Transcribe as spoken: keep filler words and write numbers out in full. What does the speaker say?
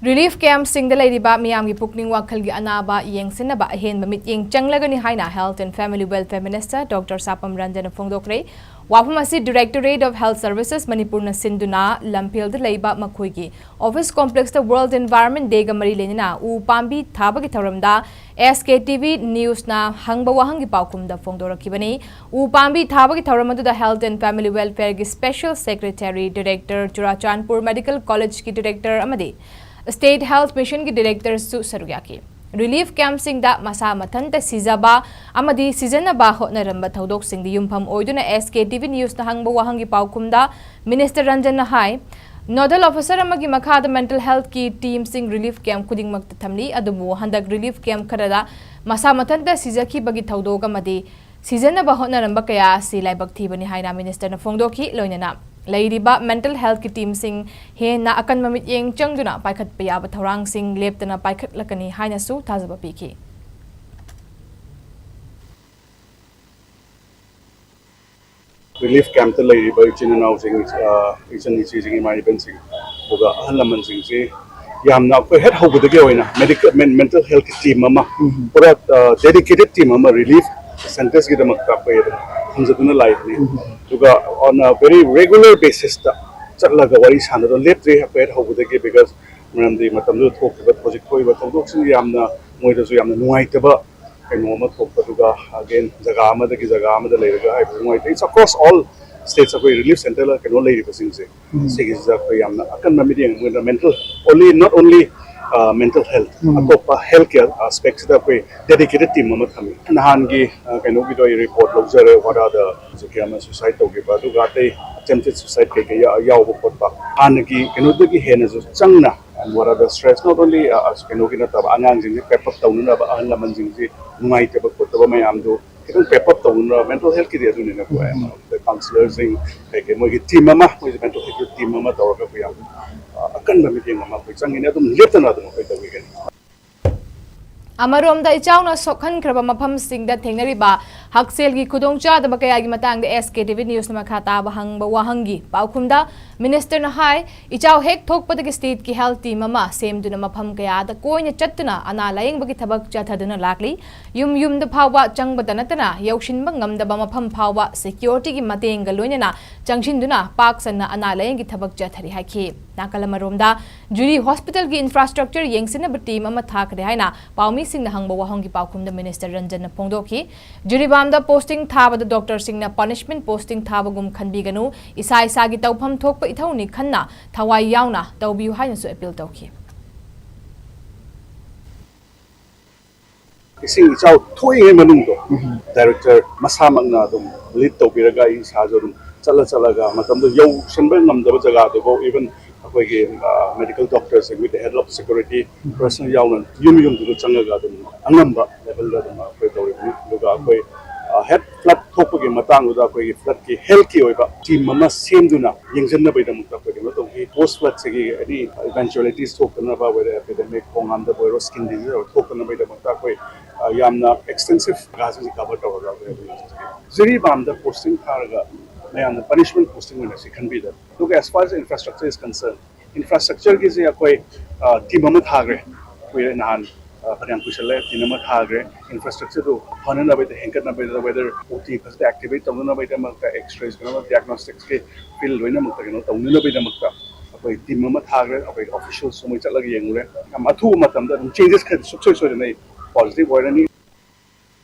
Relief ꯀꯦꯝꯞꯁꯤꯡꯗ ꯂꯩꯔꯤꯕ ꯃꯤꯌꯥꯝꯒꯤ ꯄꯨꯛꯅꯤꯡ ꯋꯥꯈꯜꯒꯤ ꯑꯅꯥꯕ ꯌꯦꯡꯁꯤꯟꯅꯕ ꯑꯍꯦꯟꯕ ꯃꯤꯠꯌꯦꯡ ꯆꯪꯂꯒꯅꯤ ꯍꯥꯏꯅ Health and Family Welfare Minister Doctor ꯁꯥꯄꯝ ꯔꯟꯖꯟꯅ ꯐꯣꯡꯗꯣꯛꯈ꯭ꯔꯦ꯫ ꯋꯥꯐꯝ ꯑꯁꯤ Directorate of Health Services ꯃꯅꯤꯄꯨꯔꯅ ꯁꯤꯟꯗꯨꯅ ꯂꯝꯐꯦꯜꯗ ꯂꯩꯕ ꯃꯈꯣꯏꯒꯤ office complexꯇ World Environment Dayꯒ ꯃꯔꯤ ꯂꯩꯅꯅ ꯎ ꯄꯥꯝꯕꯤ ꯊꯥꯕꯒꯤ ꯊꯧꯔꯝꯗ S K T V Newsꯅ ꯍꯪꯕ ꯋꯥꯍꯪꯒꯤ ꯄꯥꯎꯈꯨꯝꯗ ꯐꯣꯡꯗꯣꯔꯛꯈꯤꯕꯅꯤ꯫ ꯎ ꯄꯥꯝꯕꯤ ꯊꯥꯕꯒꯤ ꯊꯧꯔꯝ ꯑꯗꯨꯗ Health and Family Welfareꯒꯤ Special Secretary, Director, Churachandpur Medical Collegeꯀꯤ Director ꯑꯃꯗꯤ State Health Missionꯒꯤ Directorꯁꯨ ꯁꯔꯨꯛ ꯌꯥꯈꯤ꯫ ꯔꯤꯂꯤꯐ ꯀꯦꯝꯞꯁꯤꯡꯗ ꯃꯁꯥ ꯃꯊꯟꯇ ꯁꯤꯖꯕ ꯑꯃꯗꯤ ꯁꯤꯖꯅꯕ ꯍꯣꯠꯅꯔꯝꯕ ꯊꯧꯗꯣꯛꯁꯤꯡꯗ ꯌꯨꯝꯐꯝ ꯑꯣꯏꯗꯨꯅ S K T V Newsꯅ ꯍꯪꯕ ꯋꯥꯍꯪꯒꯤ ꯄꯥꯎꯈꯨꯝꯗ Minister ꯔꯟꯖꯟꯅ ꯍꯥꯏ, Nodal officer ꯑꯃꯒꯤ ꯃꯈꯥꯗ mental healthꯀꯤ teamꯁꯤꯡ ꯔꯤꯂꯤꯐ ꯀꯦꯝꯞ ꯈꯨꯗꯤꯡꯃꯛꯇ ꯊꯝꯂꯤ, ꯑꯗꯨꯕꯨ ꯍꯟꯗꯛ ꯔꯤꯂꯤꯐ ꯀꯦꯝꯞ ꯈꯔꯗ ꯃꯁꯥ ꯃꯊꯟꯇ ꯁꯤꯖꯈꯤꯕꯒꯤ ꯊꯧꯗꯣꯛ ꯑꯃꯗꯤ ꯁꯤꯖꯅꯕ ꯍꯣꯠꯅꯔꯝꯕ ꯀꯌꯥ ꯑꯁꯤ ꯂꯥꯏꯕꯛ ꯊꯤꯕꯅꯤ ꯍꯥꯏꯅ Ministerꯅ ꯐꯣꯡꯗꯣꯛꯈꯤ꯫ ꯂꯣꯏꯅꯅ ꯂꯩꯔꯤꯕ mental healthꯀꯤ teamꯁꯤꯡ ꯍꯦꯟꯅ ꯑꯀꯟꯕ ꯃꯤꯠꯌꯦꯡ ꯆꯪꯗꯨꯅ ꯄꯥꯏꯈꯠꯄ ꯌꯥꯕ ꯊꯧꯔꯥꯡꯁꯤꯡ ꯂꯦꯞꯇꯅ ꯄꯥꯏꯈꯠꯂꯛꯀꯅꯤ ꯍꯥꯏꯅꯁꯨ ꯊꯥꯖꯕ ꯄꯤꯈꯤ꯫ ꯔꯤꯂꯤꯐ ꯀꯦꯝꯞꯇ ꯂꯩꯔꯤꯕ ꯏꯆꯤꯟ ꯏꯅꯥꯎꯁꯤꯡ, ꯑ, ꯏꯆꯟ ꯏꯆꯦꯁꯤꯡ, ꯏꯃꯥ ꯏꯕꯦꯟꯁꯤꯡ, ꯑꯗꯨꯒ ꯑꯍꯜ ꯂꯃꯟꯁꯤꯡꯁꯤ ꯌꯥꯝꯅ ꯑꯩꯈꯣꯏ ꯍꯦꯛ ꯍꯧꯕꯗꯒꯤ ꯑꯣꯏꯅ medical, men-, mental healthꯀꯤ team ꯑꯃ, ꯄꯨꯔꯥ, ꯑ, dedicated team ꯑꯃ relief centresꯀꯤꯗꯃꯛꯇ ꯑꯩꯈꯣꯏ ꯑꯗꯨꯝ ꯊꯝꯖꯗꯨꯅ ꯂꯥꯛꯏꯕꯅꯤ꯫ ꯑꯗꯨꯒ on a very regular basisꯇ ꯆꯠꯂꯒ ꯋꯥꯔꯤ ꯁꯥꯟꯅꯗꯨꯅ ꯂꯦꯞꯇ꯭ꯔꯤ ꯑꯩꯈꯣꯏ ꯍꯦꯛ ꯍꯧꯕꯗꯒꯤ, because ꯃꯔꯝꯗꯤ ꯃꯇꯝꯗꯨꯗ ꯊꯣꯛꯈꯤꯕ, ꯍꯧꯖꯤꯛ ꯊꯣꯛꯏꯕ ꯊꯧꯗꯣꯛꯁꯤꯡ ꯌꯥꯝꯅ, ꯃꯣꯏꯗꯁꯨ ꯌꯥꯝꯅ ꯅꯨꯡꯉꯥꯏꯇꯕ ꯀꯩꯅꯣ ꯑꯃ ꯊꯣꯛꯄ, ꯑꯗꯨꯒ again ꯖꯒꯥ ꯑꯃꯗꯒꯤ ꯖꯒꯥ ꯑꯃꯗ ꯂꯩꯔꯒ ꯍꯥꯏꯕꯗꯤ ꯅꯨꯡꯉꯥꯏꯇꯦ꯫ It's across all states ꯑꯩꯈꯣꯏ relief centre ꯀꯩꯅꯣ ꯂꯩꯔꯤꯕꯁꯤꯡꯁꯦ, ꯁꯤꯒꯤꯁꯤꯗ ꯑꯩꯈꯣꯏ ꯌꯥꯝꯅ ꯑꯀꯟꯕ ꯃꯤꯠꯌꯦꯡ ꯑꯣꯏꯅ mental, only, not only, uh, mental health, ꯑꯇꯣꯞꯄ health care aspectꯁꯤꯗ ꯑꯩꯈꯣꯏ dedicated team ꯑꯃ ꯊꯝꯃꯤ꯫ ꯅꯍꯥꯟꯒꯤ, ꯑ, ꯀꯩꯅꯣꯒꯤꯗꯣ ꯑꯩ report ꯂꯧꯖꯔꯦ, what are the, ꯍꯧꯖꯤꯛꯀꯤ ꯑꯃ suicide ꯇꯧꯈꯤꯕ, ꯑꯗꯨꯒ ꯑꯇꯩ attempted suicide ꯀꯩꯀꯩ ꯌꯥ-, ꯌꯥꯎꯕ ꯈꯣꯠꯄ, ꯍꯥꯟꯅꯒꯤ ꯀꯩꯅꯣꯗꯒꯤ ꯍꯦꯟꯅꯁꯨ ꯆꯪꯅ, and what are the stress, not only, uh, ꯑꯁ, ꯀꯩꯅꯣꯒꯤ ꯅꯠꯇꯕ, ꯑꯉꯥꯡꯁꯤꯡꯁꯤ pep up ꯇꯧꯅꯅꯕ, ꯑꯍꯜ ꯂꯃꯟꯁꯤꯡꯁꯤ ꯅꯨꯡꯉꯥꯏꯇꯕ ꯈꯣꯠꯇꯕ ꯃꯌꯥꯝꯗꯨ ꯈꯤꯇꯪ pep up ꯇꯧꯅꯅꯕ, mental healthꯀꯤꯗꯤ ꯑꯗꯨꯅꯤꯅꯀꯣ, counsellorꯁꯤꯡ ꯀꯩꯀꯩ ꯃꯣꯏꯒꯤ team ꯑꯃ, ꯃꯣꯏꯒꯤ mental healthꯀꯤ team ꯑꯃ ꯇꯧꯔꯒ ꯑꯩꯈꯣꯏ ꯌꯥꯝ, ꯑ, ꯑꯀꯟꯕ ꯃꯤꯠꯌꯦꯡ ꯑꯃ ꯑꯩꯈꯣꯏ ꯆꯪꯒꯅꯤ, ꯑꯗꯨꯝ ꯂꯦꯞꯇꯅ ꯑꯗꯨꯝ ꯑꯩꯈꯣꯏ ꯇꯧꯕꯤꯒꯅꯤ꯫ ꯑꯃꯔꯣꯝꯗ, ꯏꯆꯥꯎꯅ ꯁꯣꯛꯍꯟꯈ꯭ꯔꯕ ꯃꯐꯝꯁꯤꯡꯗ ꯊꯦꯡꯅꯔꯤꯕ ꯍꯛꯁꯦꯜꯒꯤ ꯈꯨꯗꯣꯡꯆꯥꯗꯕ ꯀꯌꯥꯒꯤ ꯃꯇꯥꯡꯗ SKTV Newsꯅ ꯃꯈꯥ ꯇꯥꯕ ꯍꯪꯕ ꯋꯥꯍꯪꯒꯤ ꯄꯥꯎꯈꯨꯝꯗ Ministerꯅ ꯍꯥꯏ, ꯏꯆꯥꯎ ꯍꯦꯛ ꯊꯣꯛꯄꯗꯒꯤ stateꯀꯤ health team ꯑꯃ ꯁꯦꯝꯗꯨꯅ ꯃꯐꯝ ꯀꯌꯥꯗ ꯀꯣꯏꯅ ꯆꯠꯇꯨꯅ ꯑꯅꯥ ꯂꯥꯌꯦꯡꯕꯒꯤ ꯊꯕꯛ ꯆꯠꯊꯗꯨꯅ ꯂꯥꯛꯂꯤ꯫ ꯌꯨꯝ ꯌꯨꯝꯗ ꯐꯥꯎꯕ ꯆꯪꯕꯇ ꯅꯠꯇꯅ ꯌꯧꯁꯤꯟꯕ ꯉꯝꯗꯕ ꯃꯐꯝ ꯐꯥꯎꯕ securityꯒꯤ ꯃꯇꯦꯡꯒ ꯂꯣꯏꯅꯅ ꯆꯪꯁꯤꯟꯗꯨꯅ ꯄꯥꯛ ꯁꯟꯅ ꯑꯅꯥ ꯂꯥꯌꯦꯡꯒꯤ ꯊꯕꯛ ꯆꯠꯊꯔꯤ ꯍꯥꯏꯈꯤ꯫ ꯅꯥꯀꯜ ꯑꯃꯔꯣꯝꯗ, ꯖꯤꯔꯤ hospitalꯒꯤ infrastructure ꯌꯦꯡꯁꯤꯟꯅꯕ team ꯑꯃ ꯊꯥꯈ꯭ꯔꯦ ꯍꯥꯏꯅ ꯄꯥꯎꯃꯤꯁꯤꯡꯅ ꯍꯪꯕ ꯋꯥꯍꯪꯒꯤ ꯄꯥꯎꯈꯨꯝꯗ Minister ꯔꯟꯖꯟꯅ ꯐꯣꯡꯗꯣꯛꯈꯤ꯫ ꯖꯤꯔꯤꯕꯥꯝꯗ posting ꯊꯥꯕꯗ doctorꯁꯤꯡꯅ punishment posting ꯊꯥꯕꯒꯨꯝ ꯈꯟꯕꯤꯒꯅꯨ, ꯏꯁꯥ ꯏꯁꯥꯒꯤ ꯇꯧꯐꯝ ꯊꯣꯛꯄ ꯏꯊꯧꯅꯤ ꯈꯟꯅ ꯊꯋꯥꯏ ꯌꯥꯎꯅ ꯇꯧꯕꯤꯌꯨ ꯍꯥꯏꯅꯁꯨ appeal ꯇꯧꯈꯤ꯫ ꯏꯁꯤꯡ ꯏꯆꯥꯎ ꯊꯣꯛꯏꯉꯩ ꯃꯅꯨꯡꯗꯣ, director ꯃꯁꯥꯃꯛꯅ ꯑꯗꯨꯝ lead ꯇꯧꯕꯤꯔꯒ ꯑꯩ ꯏꯁꯥꯁꯨ ꯑꯗꯨꯝ ꯆꯠꯂ ꯆꯠꯂꯒ ꯃꯇꯝꯗꯣ ꯌꯧꯁꯟꯕ ꯉꯝꯗꯕ ꯖꯒꯥꯗꯨꯐꯥꯎ, even ꯑꯩꯈꯣꯏꯒꯤ medical doctorꯁꯤꯡ with the help of security personnel ꯌꯥꯎꯅ ꯌꯨꯝ ꯌꯨꯝꯗꯨꯗ ꯆꯪꯉꯒ ꯑꯗꯨꯝ ꯑꯉꯝꯕ levelꯗ ꯑꯗꯨꯝ ꯑꯩꯈꯣꯏ ꯇꯧꯔꯤꯕꯅꯤ꯫ ꯑꯗꯨꯒ ꯑꯩꯈꯣꯏ ꯍꯦꯛ flood ꯊꯣꯛꯄꯒꯤ ꯃꯇꯥꯡꯗꯨꯗ ꯑꯩꯈꯣꯏꯒꯤ floodꯀꯤ healthꯀꯤ ꯑꯣꯏꯕ team ꯑꯃ ꯁꯦꯝꯗꯨꯅ ꯌꯦꯡꯁꯤꯟꯅꯕꯒꯤꯗꯃꯛꯇ ꯑꯩꯈꯣꯏ ꯀꯩꯅꯣ ꯇꯧꯈꯤ꯫ Post floodꯁꯤꯒꯤ any eventualities ꯊꯣꯛꯇꯅꯕ, whether epidemic, ꯈꯣꯡ ꯍꯥꯝꯗꯕ ꯑꯣꯏꯔꯣ, skin disease ꯑꯣꯏꯔꯣ, ꯊꯣꯛꯇꯅꯕꯒꯤꯗꯃꯛꯇ ꯑꯩꯈꯣꯏ ꯌꯥꯝꯅ extensive ꯖꯒꯥꯁꯤꯡꯁꯤ cover ꯇꯧꯔꯒ ꯑꯩꯈꯣꯏ ꯖꯤꯔꯤꯕꯥꯝꯗ posting ꯊꯥꯔꯒ ꯃꯌꯥꯝꯅ punishment posting ꯑꯣꯏꯅ ꯁꯤ ꯈꯟꯕꯤꯗꯕ꯫ ꯑꯗꯨꯒ as far as infrastructure is concerned, infrastructureꯒꯤꯁꯦ ꯑꯩꯈꯣꯏ team ꯑꯃ ꯊꯥꯈ꯭ꯔꯦ꯫ ꯀꯨꯏꯔꯦ, ꯅꯍꯥꯟ ꯐꯅꯌꯥꯝ ꯀꯨꯏꯁꯜꯂꯦ, team ꯑꯃ ꯊꯥꯈ꯭ꯔꯦ꯫ Infrastructureꯗꯨ ꯐꯅꯅꯕꯒꯤꯗ, ꯍꯦꯟꯒꯠꯅꯕꯒꯤꯗ, whether OT ꯐꯖꯅ activate ꯇꯧꯅꯅꯕꯒꯤꯗꯃꯛꯇ, X-rays ꯀꯩꯅꯣ, diagnosticsꯀꯤ field ꯂꯣꯏꯅꯃꯛꯇ ꯀꯩꯅꯣ ꯇꯧꯅꯅꯕꯒꯤꯗꯃꯛꯇ ꯑꯩꯈꯣꯏ team ꯑꯃ ꯊꯥꯈ꯭ꯔꯦ꯫ ꯑꯩꯈꯣꯏ officialsꯁꯨ ꯃꯣꯏ ꯆꯠꯂꯒ ꯌꯦꯡꯉꯨꯔꯦ꯫ ꯌꯥꯝ ꯑꯊꯨꯕ ꯃꯇꯝꯗ ꯑꯗꯨꯝ changes ꯈꯔꯗꯤ ꯁꯨꯡꯁꯣꯏ ꯁꯣꯏꯗꯅ ꯑꯩ positive ꯑꯣꯏꯔꯅꯤ꯫